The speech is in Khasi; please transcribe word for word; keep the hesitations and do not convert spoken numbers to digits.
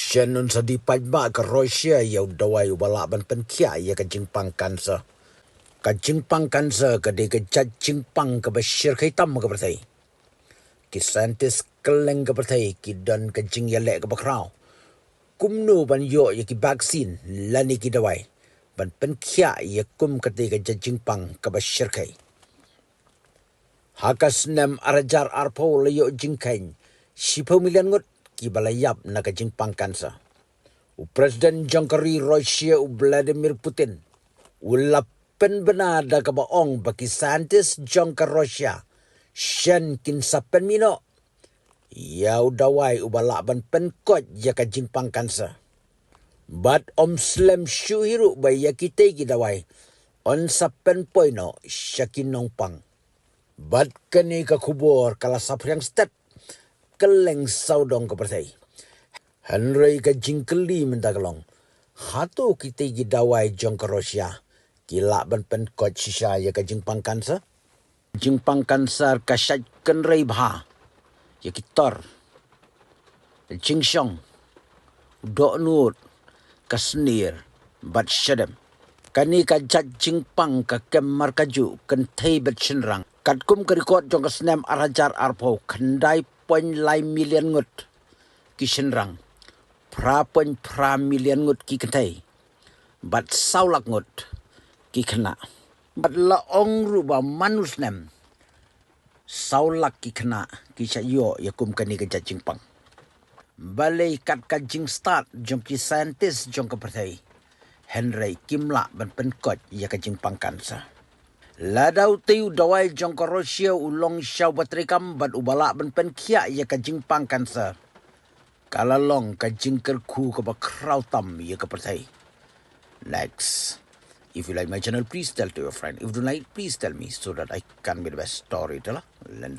Shen un sa die paidbah ka Russia ïa u dawai uba lah ban pynkhiah ïa ka jingpang cancer. Ka jingpang cancer ka dei ka jait jingpang kaba shyrkhei tam ha ka pyrthei. Ki scientist kylleng ka pyrthei ki don ka jingïaleh kaba khraw kumno ban ïoh ïa ki vaccine lane ki dawai ban pynkhiah ïa kum katei ka jait jingpang kaba shyrkhei. Ha ka snem ar hajar arphew la ïoh jingkheiñ shiphew million ngut kiba la ïap na ka jingpang cancer. U President jong ka ri Russia u Vladimir Putin u la pynbna da kaba ong ba ki scientist jong ka Russia shen kin sa pynmih noh ïa u dawai uba lah ban pynkoit ïa ka jingpang cancer. Bad ym slem shuh hi ruh ba ïa kitei ki dawai yn sa pynpoi noh sha ki nongpang. Bad kane ka khubor ka la saphriang stet kylleng sawdong ka pyrthei. Hynrei ka jingkylli mynta ka long, hato kitei ki dawai jong ka Russia ki lah ban pynkoit shisha ïa ka jingpang cancer? Jingpang cancer ka shait kynrei bha ïa ki tor, jingshong, dohnud, ka snier bad shadem. Kane ka jait jingpang ka kem markajuh kynthei bad shynrang. Katkum ka record jong ka snem ar hajar arphew, khyndai point lai million ngut ki shynrang, phra point phra million ngut ki kynthei bad saw lak ngut ki khynnah. Bad la ong ruh ba man u snem saw lak ki khynnah ki shah ïoh ïa kum kane ka jait jingpang. Balei kat ka jingstad jong ki scientist jong ka pyrthei, hynrei kim lah ban pynkoit ïa ka jingpang cancer. Lada utei u dawai jong ka Russia u long sha uba treikam bad uba lah ban pynkhiah ïa ka jingpang cancer, ka la long ka jingkyrkhu kaba khraw tam ïa ka pyrthei. Next. If you like my channel, please tell to your friend. If you don't like, please tell me so that I can be the best storyteller. Linda.